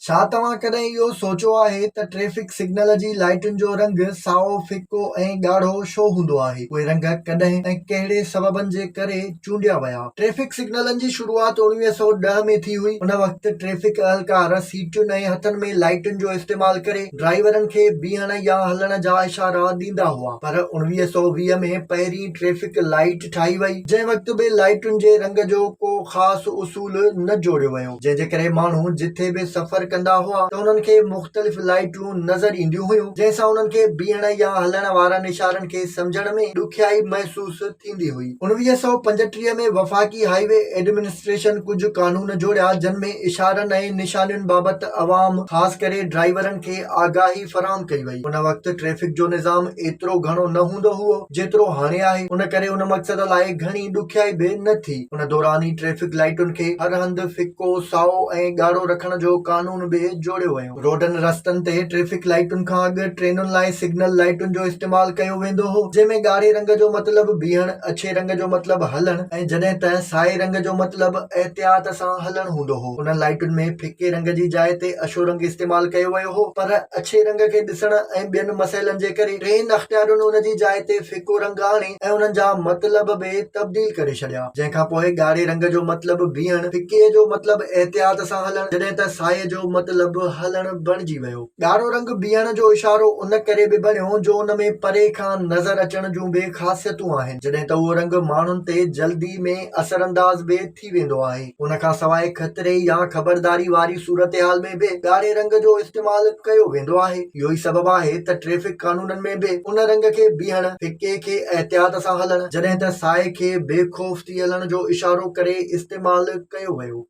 ڇا توهان ڪڏهن اهو سوچيو آهي ته ٽريفڪ سگنل جي لائيٽن جو رنگ سائو، ڦڪو ۽ ڳاڙهو ڇو هوندو آهي؟ اهي رنگ ڪڏهن ۽ ڪهڙي سببن جي ڪري چونڊيا ويا؟ ٽريفڪ سگنلن جي شروعات 1910 ۾ ٿي هئي. ان وقت ٽريفڪ اهلڪار سيٽين ۽ هٿن ۾ لائيٽن جو استعمال ڪري ڊرائيورن کي بيهڻ يا هلڻ جا اشارا ڏيندا هئا. پر 1920 ۾ پهرين ٽريفڪ لائيٽ ٺاهي وئي، جنهن وقت به لائيٽن جي رنگ جو ڪو خاص اصول نه جوڙيو ويو. جنهن جي ڪري ماڻهو جٿي به سفر ڪندا هئا ته انهن کي مختلف لائيٽون نظر اينديون هيون، جنهن سان انهن کي بيهڻ يا هلڻ وارن اشارن کي سمجهڻ ۾ ڏکيائي محسوس ٿيندي هئي. 1935 ۾ وفاقي هائي وي ايڊمنسٽريشن ڪجهه قانون جوڙيا، جن ۾ اشارن ۽ نشانين بابت عوام، خاص ڪري ڊرائيورن کي آگاهي فراهم ڪئي وئي. ان وقت ٽريفڪ جو نظام ايترو گهڻو نه هوندو هئو، جيترو هاڻي آهي، ان ڪري ان مقصد لاء گهڻي ڏکيائي به نه ٿي. ان دوران ئي ٽريفڪ لائيٽن کي هر هنڌ ڦڪو، سائو ۽ ڳاڙهو رکڻ جو قانون به جوڙيو ويو. روڊن رستن تي ٽريفڪ لائيٽن کان اڳ ٽرينن لاء سگنل لائيٽن جو استعمال ڪيو ويندو هو، جنهن ۾ ڳاڙهي رنگ جو مطلب بيهڻ، اڇي رنگ جو مطلب هلڻ ۽ جڏهن ته سائي رنگ جو مطلب احتياط سان هلڻ هوندو هو. انهن لائيٽن ۾ ڦڪي رنگ جي جاء تي اڇو رنگ استعمال ڪيو ويو هو، پر اڇي رنگ کي ڏسڻ ۽ ٻين مسئلن جي ڪري ٽرين اختيارين ان جي جاء تي ڦڪو رنگ آڻي ۽ انهن جا مطلب به تبديل ڪري ڇڏيا، جنهن کان پوء ڳاڙهي رنگ جو مطلب بيهڻ، ڦڪي جو مطلب احتياط سان هلڻ، جڏهن ته سائي جو مطلب هلڻ بڻجي ويو. ڳاڙهو رنگ بيهڻ جو اشارو ان ڪري به بڻيو جو ان ۾ پري کان نظر اچڻ جون به خاصيتون آهن، جڏهن ته اهو رنگ ماڻهن تي جلدي ۾ اثرانداز به ٿي ويندو آهي. ان کان سواء خطري يا خبرداري واري صورتحال ۾ به ڳاڙهي رنگ جو استعمال ڪيو ويندو آهي. اهو ئي سبب آهي ته ٽريفڪ قانونن ۾ به ان رنگ کي بيهڻ، ڦڪي کي احتياط سان هلڻ، جڏهن ته سائي کي بي خوف ٿي هلڻ جو اشارو ڪري استعمال ڪيو ويو.